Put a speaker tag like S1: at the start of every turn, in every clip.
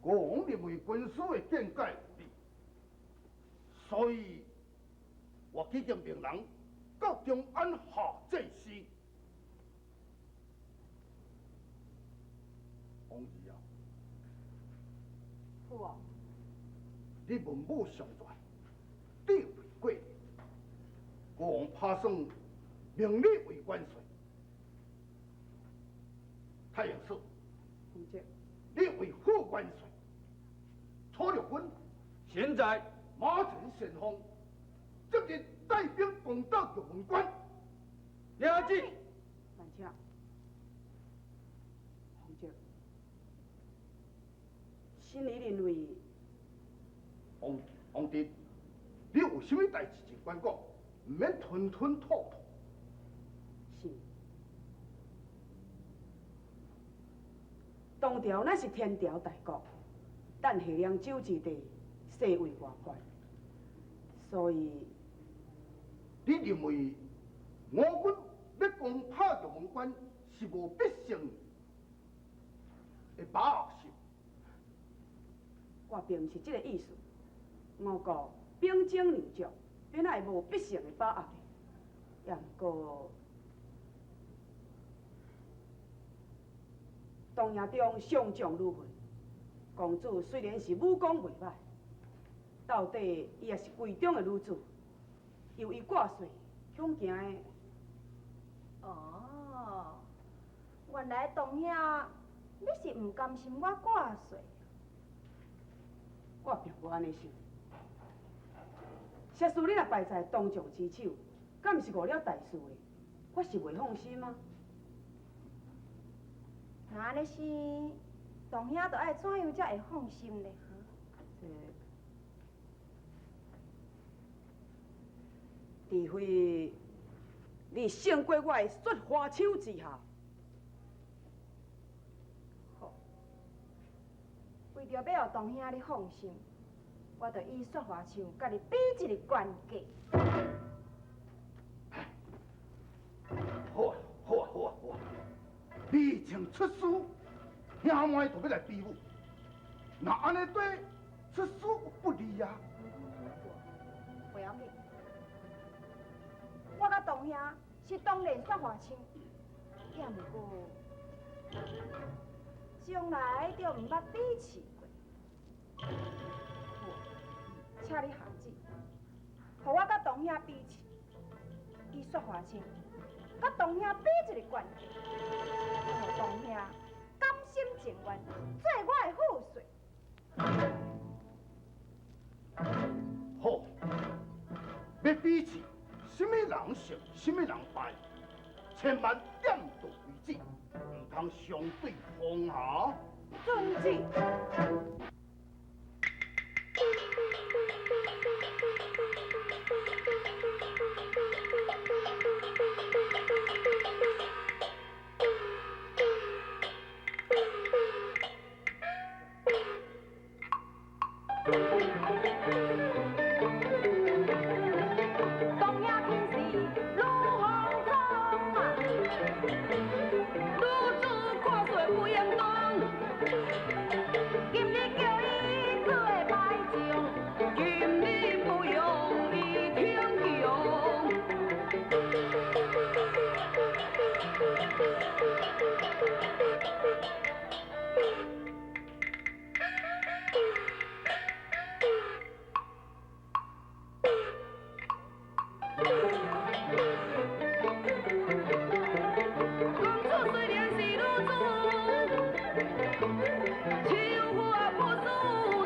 S1: 國王認為軍師的見解有理，所以我已經命人到長安下這事。王兒啊，
S2: 父王，
S1: 你文武雙全，智慧過人，國王拍算命你為元帥。太陽師，你為副元帥。楚六軍
S3: 現在
S1: 馬前先鋒，即日帶兵攻打玉門關。
S3: 了解。
S2: 萬請，洪叔，心裡認為，
S1: 王王弟，你有啥物代誌盡管講，毋免吞吞吐吐。
S2: 是。唐朝乃是天朝大國，咱下涼州之地，勢位偌懸，所以
S1: 你認為我軍欲攻打玉門關是無必勝的把握是？
S2: 我並毋是這个意思。我國兵精糧足，怎會無必勝的把握呢？也毋過，東營中上將如雲，公主雖然是武功袂歹，到底伊也是闺中的女子，由伊掛帥，恐驚的。
S4: 哦，原來唐兄你是毋甘心我掛帥。
S2: 我並無按呢想。設使你若敗在東將之手，敢毋是誤了大事咧？我是袂放心啊。
S4: 若按呢是，唐兄著愛怎樣才會放心咧？
S2: 這，除非你勝過我的雪花手之下。
S4: 好，為著欲予唐兄你放心，我就以雪花手共你比一个懸價。
S1: 好啊，好啊，好啊，好啊！未曾出師，兄妹就欲來比武，若按呢對出師有不利啊！
S4: 袂要緊，我佮唐兄是當然雪花手，也毋過從來就毋捌比試過。請你下旨，予我佮唐兄比試，以雪花手佮唐兄比一个懸價，予唐兄甘心情願做我的副帥。
S1: 好，欲比試，啥物人勝，啥物人敗，千萬點到為止，毋通相對風哈。
S2: 遵旨。
S5: 東野天時愈風中啊，女子看雪不言動。今日叫伊做敗將，今日不用伊挺強。公主雖然是女子，手斧不輸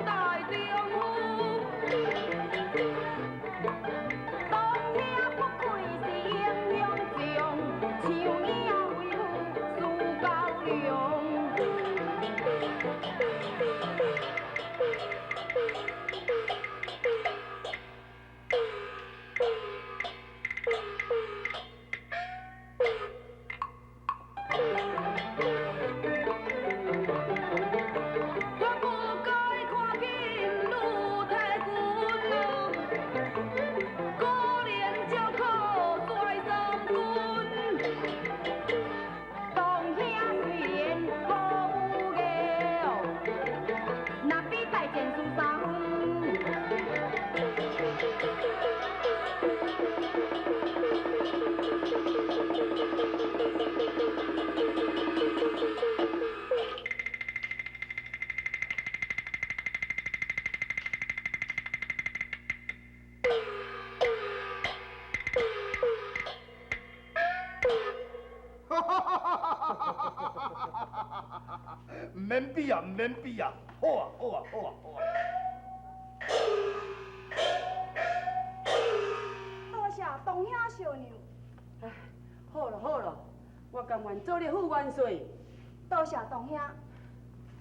S5: 大丈夫。當兄不愧是英雄將，長影為父輸高粱。我不該看緊女太君咯，可憐只可帥三軍。當兄雖然無武藝，
S1: 免比啊，毋免比啊！好啊，好啊，好啊，好啊！
S4: 多谢东兄相让。
S2: 唉，好咯好咯，我甘愿做你副元帅。
S4: 多谢东兄。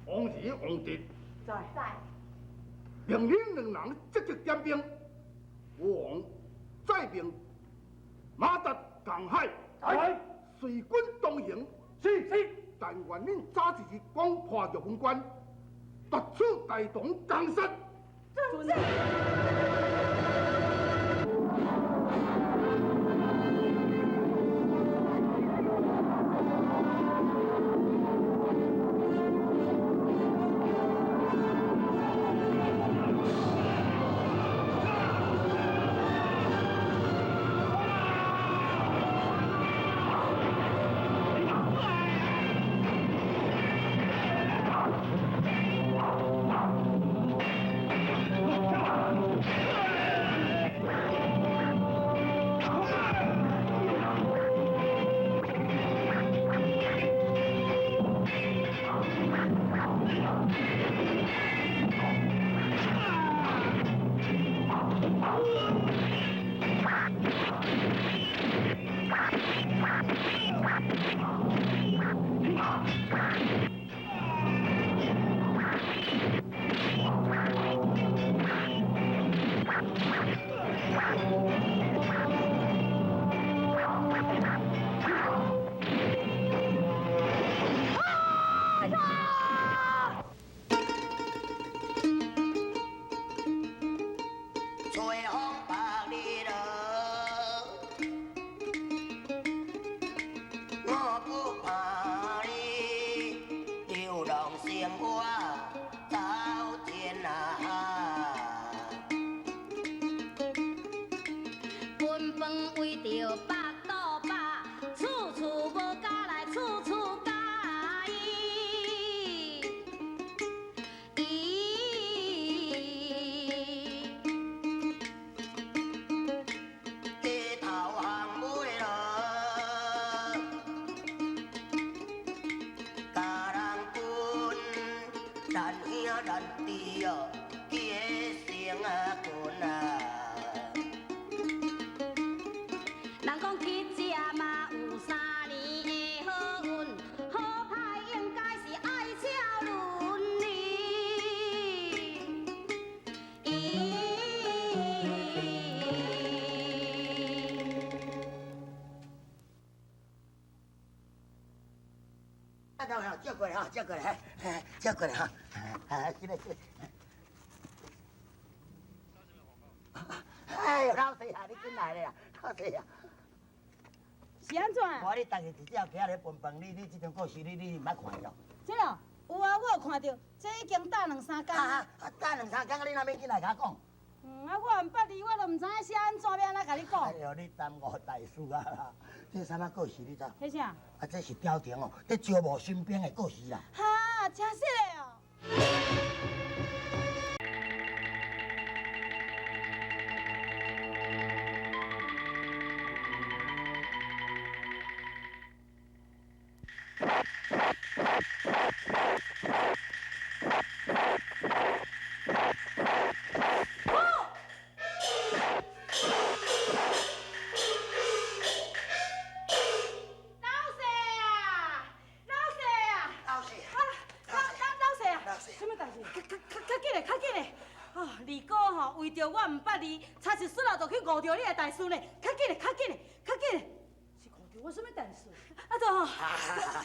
S1: 王仁、王德。
S2: 在。
S4: 在。
S1: 命恁两人积极点兵，我王再命马达、江海，
S3: 在。
S1: 随军东行。
S3: 是是。
S1: 但愿恁早一日攻破玉门关，夺取大唐江山。
S4: 遵旨。
S6: 借过来哈，借过来，借过来哈，是嘞是嘞。哎呦，老师啊，你进来了啦，老师啊。
S7: 是按怎？
S6: 我你逐日直接徛咧分饭，你这张故事你毋捌看著？
S7: 这哦，有啊，我有看著，这已经打两三工。
S6: 啊啊，打两三工，你若免进来共我讲。
S7: 啊，我毋捌你，我都毋知影写按怎，欲按怎共你讲。
S6: 哎呦，你耽误大事啊啦！这啥物故事你知？
S7: 彼啥？
S6: 啊，这是朝廷哦，咧招募新兵的故事啦。
S7: 哈，真实的哦。误著你的大事呢，较紧嘞，较紧嘞，较紧嘞！是误著我啥物代事？啊，都吼！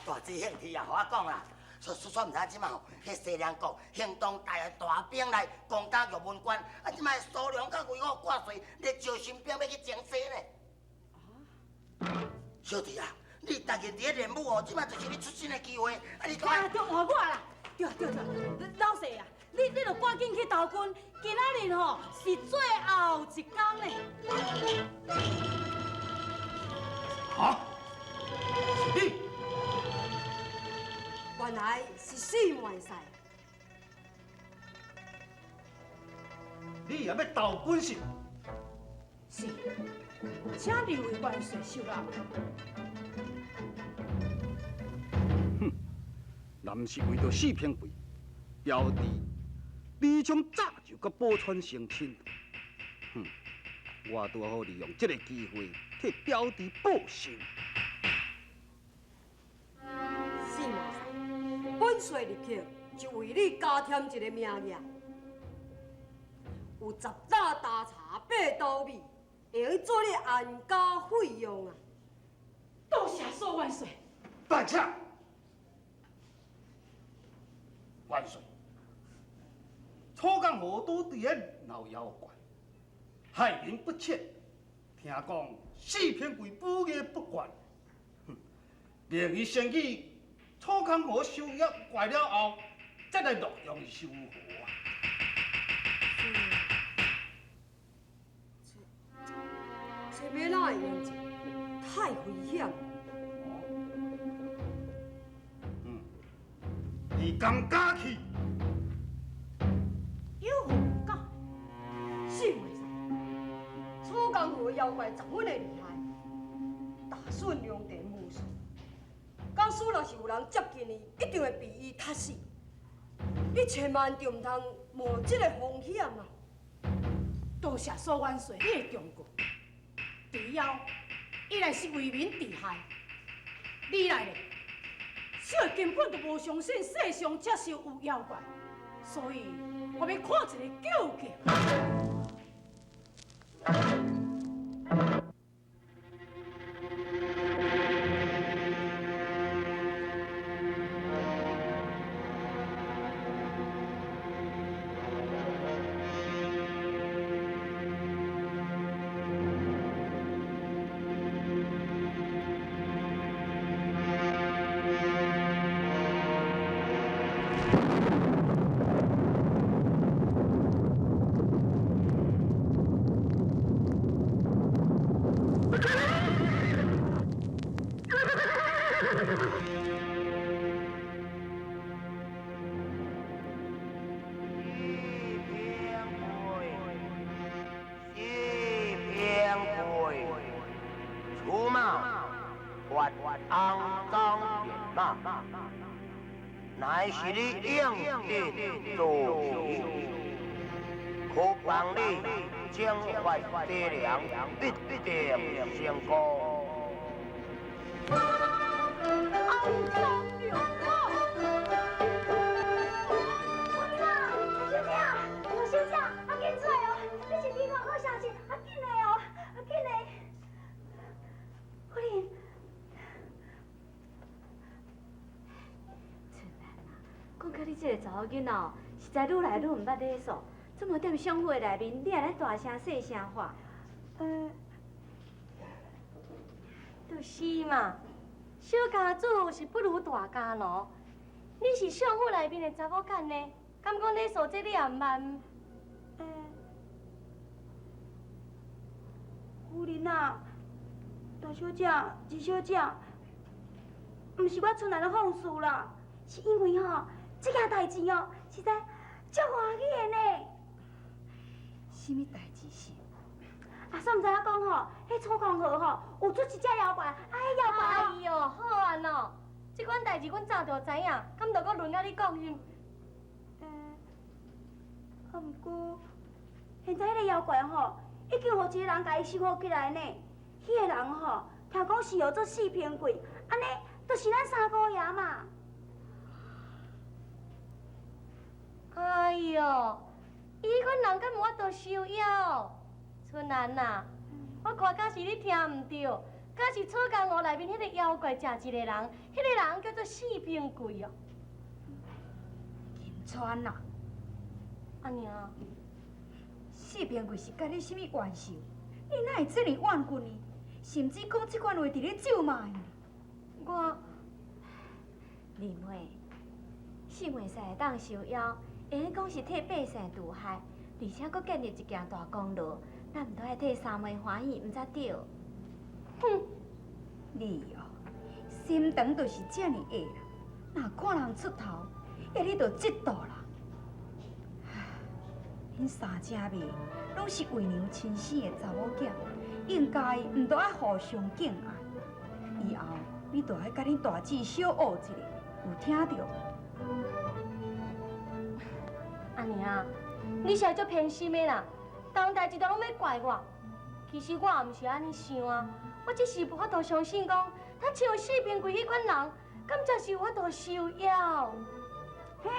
S6: 大姐兴趣啊，予我讲啦，说说毋知这马吼，彼西凉国行动带大兵来攻打玉门关，啊，这马苏良佮魏武挂帅咧招新兵欲去征西呢。啊！小弟啊，你逐日伫咧练武哦，这马就是你出身的机会，啊，你
S7: 啊，著换我啦！对对对，老细啊！你著赶紧去投军，今仔日吼是最后一工呢。
S1: 啊！是你？
S2: 原来是四元帅。
S3: 你也欲投军是？
S2: 是，请二位元帅收纳。
S1: 哼，
S3: 若毋是为著四平贵，表弟李冲早就佮宝钏成亲。哼，我拄好利用这个机会替表弟报仇。
S8: 四毛婿，本帅入去就为你加添一个名额，有十担大茶八斗米，会用做你安家费用啊！
S7: 多谢苏万岁。
S1: 大请。万岁！
S3: 楚江河拄伫咧闹妖怪，害人不浅。听讲四平贵武艺不凡，哼！明日先去楚江河收妖怪了后，再来洛阳收河啊！
S8: 这欲哪会用者？太危险！
S3: 嗯，你敢敢去？
S7: 有何不敢？
S8: 四袂使。楚江河妖怪十分的厉害，大顺良田无数，假使若是有人接近伊，一定会被伊杀死。你千万就毋通冒这个风险啊！
S7: 多谢苏元帅你的忠告。除妖，伊来是为民除害，你来咧，小的根本就无相信世上接受有妖怪，所以我欲看一个究竟。
S6: 乃是你应得做起，可帮你征发西凉，一定成功。
S7: 红装龙马。
S4: 小姐，罗小姐，啊紧出来哦！你是听我好消息，啊紧的哦，啊紧的。夫人。
S9: 讲到你这个查某囡仔哦，实在愈来愈毋捌礼数。这么踮相府的内面，你也咧大声细声喊。
S10: 就是嘛，小家子是不如大家奴。你是相府内面的查某囡呢，敢讲礼数这你也毋捌？
S4: 夫人啊，大小姐、二小姐，毋是我春兰咧放肆啦，是因为吼。这件代志哦，实在足欢喜的呢。
S9: 什么代志是？
S4: 啊，煞毋知影讲吼，彼楚江河吼有出一只妖怪，啊，彼妖怪。
S10: 哎哟，好啊喏，这款代志阮早就知影，敢著阁轮到你讲是？
S4: 啊，毋过现在彼个妖怪吼，已经予一个人共伊收服起来呢。彼个人吼，听讲是号做四平贵，按呢，就是咱三姑爷嘛。
S10: 哎哟，伊彼款人敢有法度收妖？春兰啊，我看敢是你听毋对，敢是楚江湖内面彼个妖怪食一个人，彼个人叫做四平贵哦。
S11: 金川啊，
S10: 阿娘，
S11: 四平贵是佮你啥物冤仇？你哪会这尔怨恨伊？甚至讲这款话伫咧咒骂伊？
S10: 我，
S9: 二妹，四妹婿会当收妖。会用讲是替百姓除害，而且阁建立一件大功劳，咱毋都爱替三妹欢喜，毋才对。
S10: 哼，
S11: 你哦，心肠就是这尔下啦。若看人出头，遐你就嫉妒啦。恁三姐妹拢是为娘亲生的查某囝，应该毋都爱互相敬爱。以后你就爱佮恁大姊小学一下，有听著无？
S10: 阿娘，你是足偏心的啦，逐代志都拢欲怪我。其实我也毋是按呢想啊，我只是无法度相信讲，他像四平贵彼款人，敢真是有法度收妖？
S11: 嘿，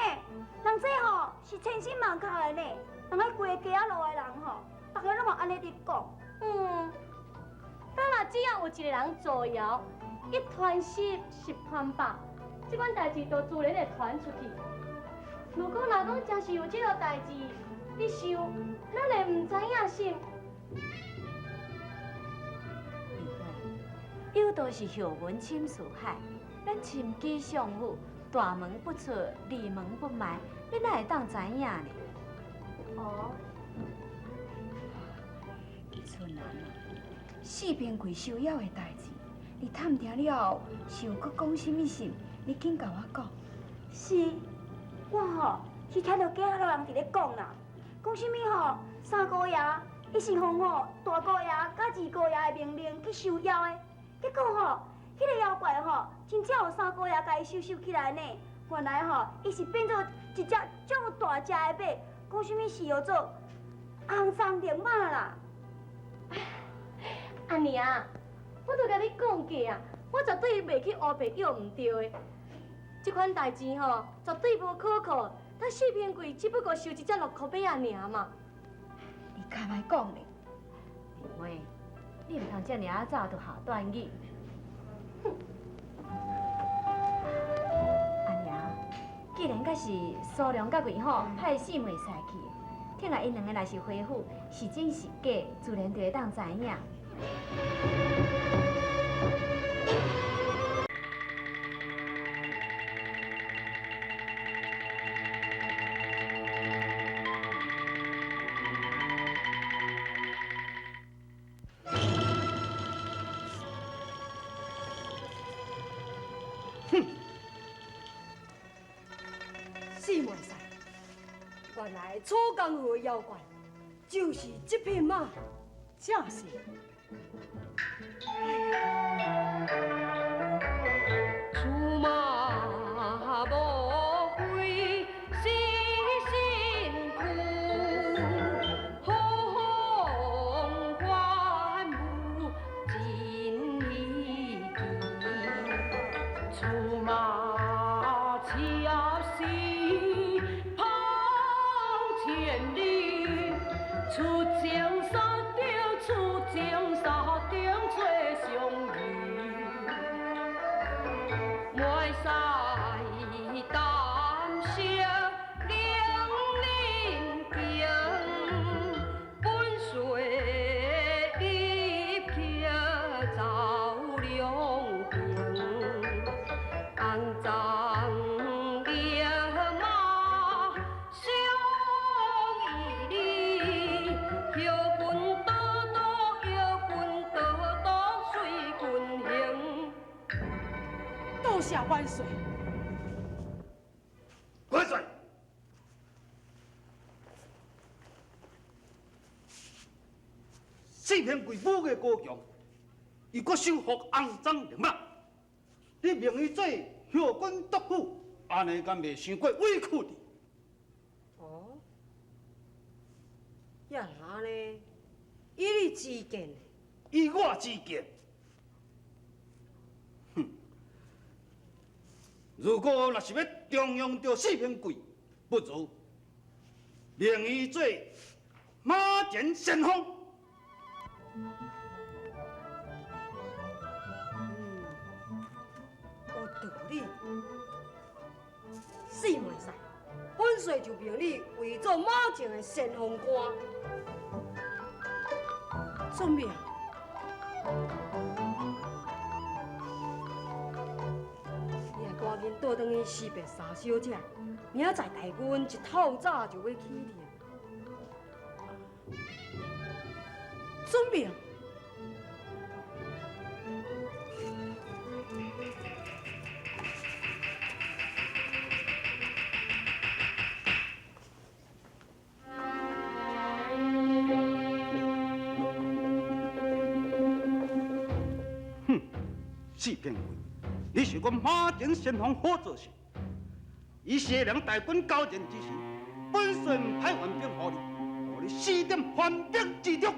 S11: 人这吼是千辛万苦的呢，人彼规个街仔路的人吼，逐个拢嘛按呢伫讲。
S10: 咱若只要有一个人造谣，一传十，十传百，这款代志就自然会传出去。如果若讲真是有这个代志，你想，咱会毋知影是？
S9: 有道是后门深似海，咱深居相府，大门不出，二门不迈，你哪会当知影呢？
S10: 哦，
S11: 春兰啊，四平贵收妖的代志，你探听了后，想阁讲啥物事？你紧共我讲。是，我吼是听著街仔路人伫咧讲啦，讲啥物吼三姑爷，伊是奉吼大姑爷佮二姑爷的命令去收妖的。结果吼，彼个妖怪吼，真正予三姑爷共伊收收起来呢。原来吼，伊是变做一只足大只的马，讲啥物是叫做红鬃绿马啦。
S10: 阿娘，我都共你讲过啊，我绝对袂去乌白约毋对的。这款代志吼，绝对无可靠。咱四平贵只不过收一只落壳马仔尔嘛。
S11: 你较歹讲咧，
S9: 丽妹，你毋通遮尔仔早就下断语。哼！阿娘，既然阁是苏良佮魏虎派四妹婿去，听下𪜶两个若是回府，是真是假，自然就会当知影。
S3: 哼！
S8: 四妹婿，原来楚江河的妖怪就是这匹马，
S7: 正是。
S5: 出马无非是身躯，呼风唤雨真稀奇。出马恰似跑千里，出征山顶，出征山顶做相遇。袂使担心冷冷冰，本岁入去走两边，红鬃绿马相依依，摇滚倒倒，摇滚倒倒随军行。
S7: 多谢万岁。
S3: 万岁！四平贵武艺高强，伊阁收服红鬃绿马，你命伊做后军督府，按呢敢袂伤过委屈你？
S8: 哦，也若按呢，以你之见呢？
S3: 以我之见，哼！如果若是欲重用著四平贵，不如命伊做马前先锋。
S8: 有道理。四妹婿，本帅就命你为做马前的先锋官。
S7: 遵命。
S8: 你若赶紧倒转去辞别三小姐，明仔载大军一透早就欲起去。
S7: 遵命。
S3: 哼，四平贵，你是阮马前先锋好做事，以西涼大軍交戰之時，本帥派援兵予你，予你死踮援兵之中。